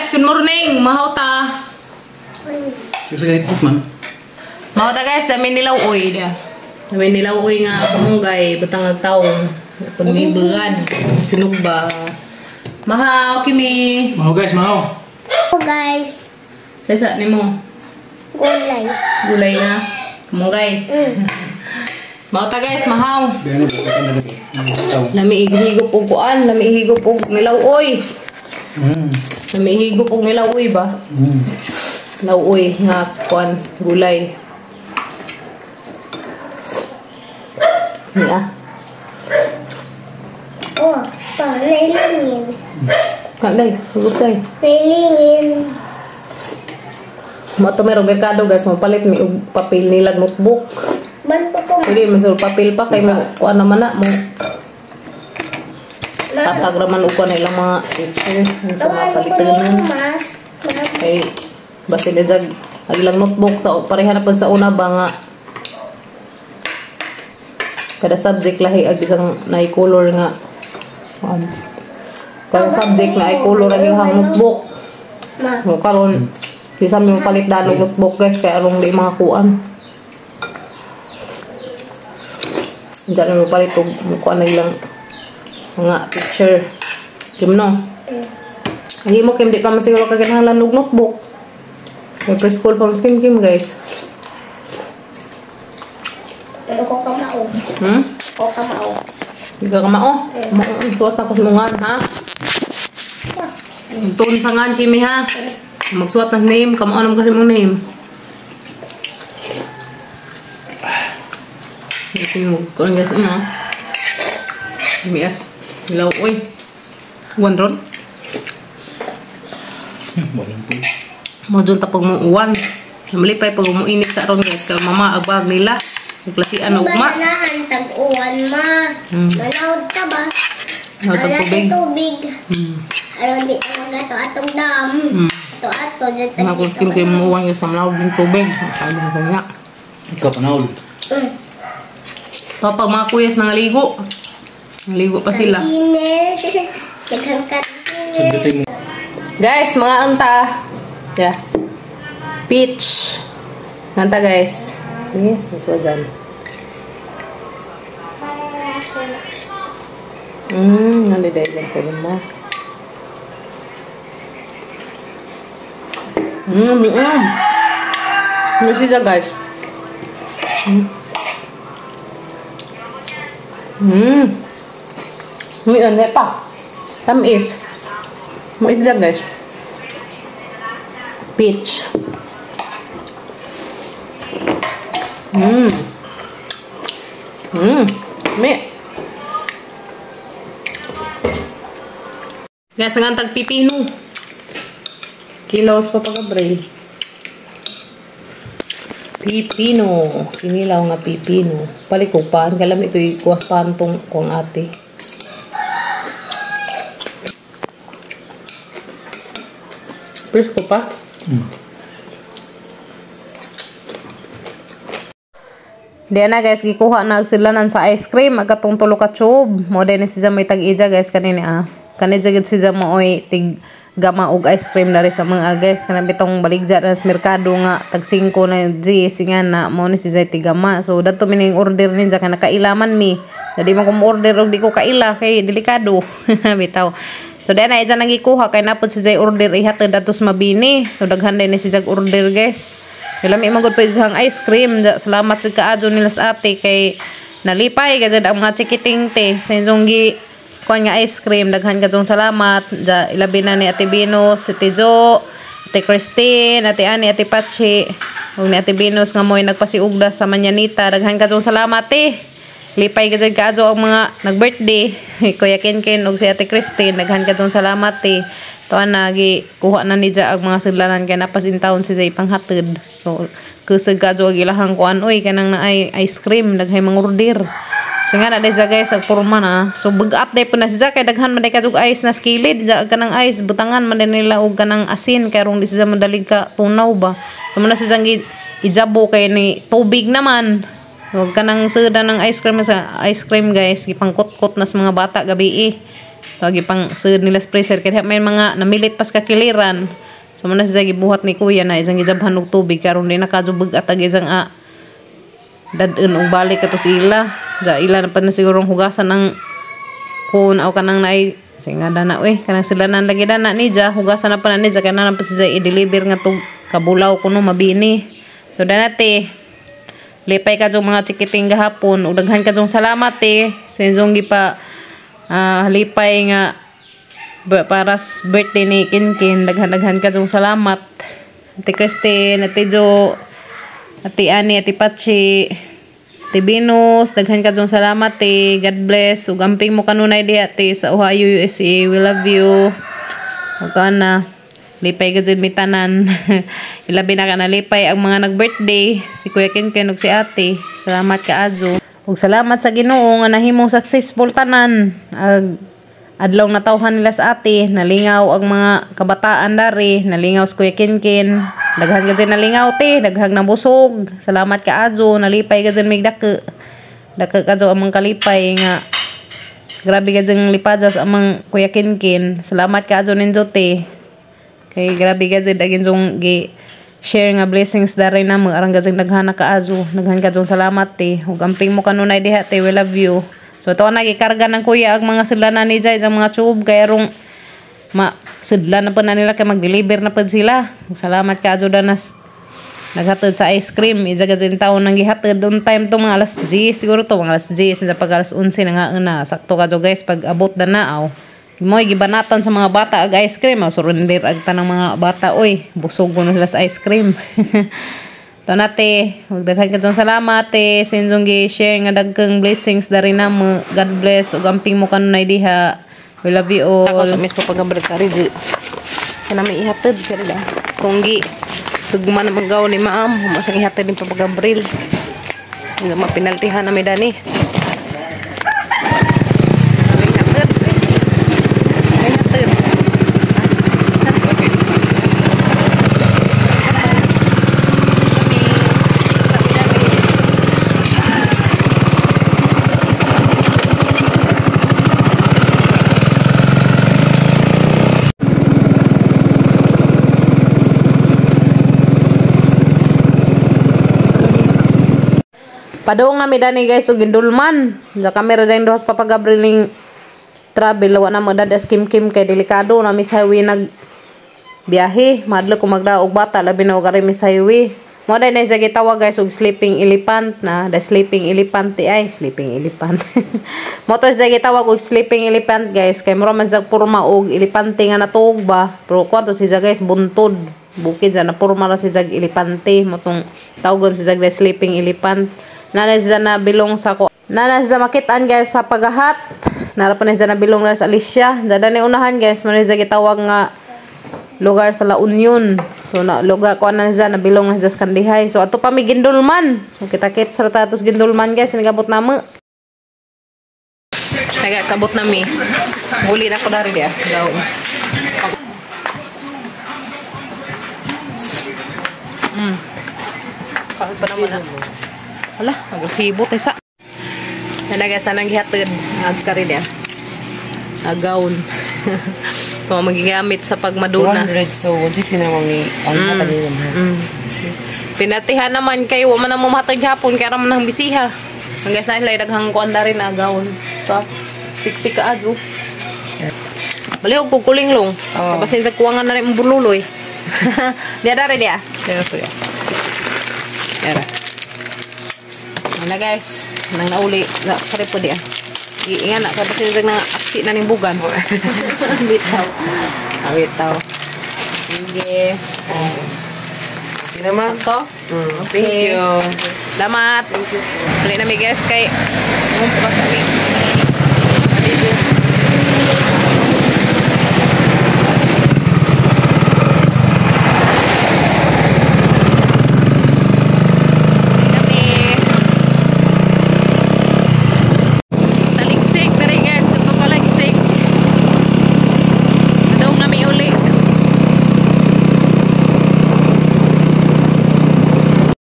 Guys, good morning. Mahaw ta. Mahaw ta guys, dami nilaw oy dia. Dami nilaw oy nga kamunggay butang agtaon. Pun may bugan, sinugba. Mahaw kimi. Mahaw guys, mahaw. Hello guys. Sa nimo? Gulay. Gulay nga kamunggay. Mahaw ta guys, mahaw. Lami higop og kuan, lami higop og nilaw oy. Lami higop og nilaw oy ba? Lauoy nga kuan gulay. Niya. Oh, pa nailingin. Kanday, higop tay. Nailingin. Mo to merong merkado guys, mapalit mi og papel nilag notebook. Banto ko. Pwede man sa papel pa kay mo kuan naman na mo. Tatag ra man og kuan ilang mga teacher sa mga palitanan. Kay basin na jag ang ilang notebook sa pareha na pag sa una ba nga kada subject lahi ag isang naay color nga kada subject na ay color ang ilang notebook. Mo karon di sa mi palit dan og notebook guys kay arong di mga kuan. Diyan mo palit og kuan na ilang mga teacher. Kim no. Ang imo Kim di pa man siguro ka kinahanglan og notebook. May preschool pa mas Kim Kim guys. Ko kamao. Ko kamao. Di ka kamao? Mao suwat na ko sa mungan ha. Tuon sa ngan Kimi ha. Magsuwat na name, kamao naman kasi mong name. Ito mo kuan guys ano. Mias. Ilaw oy. One ron. Mo dun tapog mo uwan. Malipay pag umuinit sa ron guys kay mama agbag nila. Nagklasian og ugma. Banahan tag-uwan ma. Manawd ka ba? Manawd tag tubig. Tubig. Aron di ta magato atong dam. Ato ato dyan tag. Mga kim kim uwan guys manawd ng tubig. Sabi ko niya. Ikaw panawd. To pag mga kuyas nangaligo. Nangaligo pa sila. Guys, mga anta. Yeah. Peach. Nganta guys. Ini, maswa dyan. Nali dahil lang ko mo. Misi dyan guys. Mian pa. Tamis. Mais dyan guys. Peach. Mi. Guys, ang tag pipino. Kilos pa pag-abril. Pipino. Kinilaw nga pipino. Palikupan. Kalam ito'y kuwas pantong kong ate. Presko pa? Diyan na guys, gikuha na sila sa ice cream. Agkatong tulo ka tube. Mo din si may tag-ija guys kanini ah. Kani jagid si mo oy tig gama og ice cream na rin sa mga guys. Kanang bitong baligya na sa merkado nga tag 5 na G singan na mo ni si Zay tigama. So dadto mi ning order ninja kay nakailaman mi. Dadi man ko mo order og di ko kaila kay delikado. Bitaw. So diyan na ija nagikuha kay napod si Zay order ihatod dadto sa Mabini. So daghan din ni si Zay order guys. Lami man gud pa isang ice cream. Salamat sa kaadyo nila sa ate kay nalipay kasi ang mga chikiting te sa inyong gi kuan nga ice cream. Daghan kadtong salamat. Ilabi na ni Ate Venus, si Ate Jo, Ate Christine, Ate Ani, Ate Pachi ug ni Ate Venus nga mo'y nagpasiugda sa Mañanita. Daghan kadtong salamat te. Lipay kasi kaadyo ang mga nag-birthday. Kuya Kenken ug si Ate Christine, daghan kadtong salamat te. Tuan na gi kuha na ni ja ang mga sudlanan kay napas in town si Zay panghatid. So kusog kadyo ang ilahang kuan oy kanang naay ice cream daghay mangorder. So nga na day sa guys ag porma na. So bug-at day po na si ja kay daghan man day kadyo ice na skilid ja kanang ice butangan man day nila og kanang asin kay rong di siya madalig ka tunaw ba. So man na si gi ijabo kay ni tubig naman. Wag kanang suda ng ice cream sa ice cream guys gipangkot-kot na sa mga bata gabi eh. So gipang sud nila sa freezer kay may mga namilit pas kakiliran. So man siya gibuhat ni kuya na isang gijabhan og tubig karon di na kadyo at isang dad-un og balik kato sa ila. Ja ila na pa na sigurong hugasan ang kun o kanang naay singa dana oy kanang sila nan lagi dana ni ja hugasan na pa na ni ja kanang pa siya i-deliver nga tug kabulaw kuno mabini. So danate lipay ka jong mga chikiting gahapon ug daghan ka jong salamat sa inyong gipa lipay nga para sa birthday ni Kinkin. Daghan-daghan ka jong salamat. Ate Christine, Ate Jo, Ate Ani, Ate Pachi, Ate Venus, daghan ka jong salamat te. God bless. Ug amping mo kanunay diha te sa Ohio, USA. We love you. Ug ana lipay ka jud mi tanan. Ilabi na ka na lipay ang mga nag-birthday, si Kuya Kinkin ug si Ate. Salamat kaayo. Ug salamat sa Ginoo nga nahimong successful tanan. Ag adlaw natawhan nila sa ate, nalingaw ang mga kabataan dari, nalingaw si Kuya Kinkin. Daghan ka dyan nalingaw te, daghang nabusog. Salamat kaayo, nalipay ka dyan mig dako. Dako ka dyan amang kalipay nga. Grabe ka dyan lipadjas amang Kuya Kinkin. Salamat kaayo ninyo te. Kay grabe ka dyan dagin dyan gi share nga blessings dari na mo arang gazing daghan na kaayo. Daghan ka dyan salamat te. Ug amping mo kanunay diha te, we love you. So ito na gikarga ng kuya ang mga sidlanan ni Jai ang mga tube kay arong ma sidlan na pa na nila kay mag-deliver na pud sila. Salamat ka danas naghatod sa ice cream. Ija gazing taon nang gihatod on time to mga alas 10 siguro to mga alas 10 sa pag alas 11 na nga na sakto ka guys pag abot na naaw. Moy gibanatan sa mga bata ag ice cream, aw surrender ag tanang mga bata oy, busog kuno sila sa ice cream. To nate, daghan ka dyan salamat te, sa inyong gi-share nga dagkang blessings dari namo. God bless ug amping mo kanunay diha. We love you all. Ako sa mismo pagabrik kari di. Kana may ihatod kari da. Kung gi tugma na magaw ni maam, humasang ihatod din pa pagabril. Hindi mapinaltihan na may dani. Padung nami dani guys og gindulman. Sa kamera dayong duhas Papa Gabriel ning travel wa na mo dadas kim-kim kay delikado nami sa highway nag biyahe. Madlo ko magdaog bata labi na og ari mi sa highway. Mo day na sa gitawag guys og sleeping elephant na, the sleeping elephant ay sleeping elephant. Mo to sa gitawag og sleeping elephant guys kay mura man sa porma og elepante nga natuog ba. Pero kuan to siya guys buntod. Bukid sa na porma ra siya elepante mo tong tawagon siya the sleeping elephant. Nana siya na bilong sa ko. Nana siya makitaan guys sa pagahat. Nara pa na siya na bilong na sa Alicia. Dada ni unahan guys, man siya gitawag nga lugar sa La Union. So na lugar ko na siya na bilong na siya sa Kandihay. So ato pa mi gindulman. So kita-kit sa tatos gindulman guys, nagabot na mo. Naga sabot na mi. Huli na ko dari dia. Daw. Pa naman na. Hala, agresibo tayo sa. Nanaga sa nang gihatod agkari dia. Agawn. So magigamit sa pagmaduna. 200 so 150 na mami ang hatag niyo man. Pinatihan naman kayo wa man ang mumatag hapon kay ra man ang bisiha. Hanggang sa ilay daghang kuan dari na agawon. So siksik ka adyo. Balihog ko kuling long. Oh. Basin sa kuwangan na rin bululoy. Dia dari dia. Dia to ya. Era. Na guys, nang nauli na kare po dia. Iingan na kasi na aksi na ning bugan. Bitaw. Bitaw. Sige. Sige naman. To? Thank Okay. you. Salamat. Dali na mi guys kay ngumpa kami. Dito.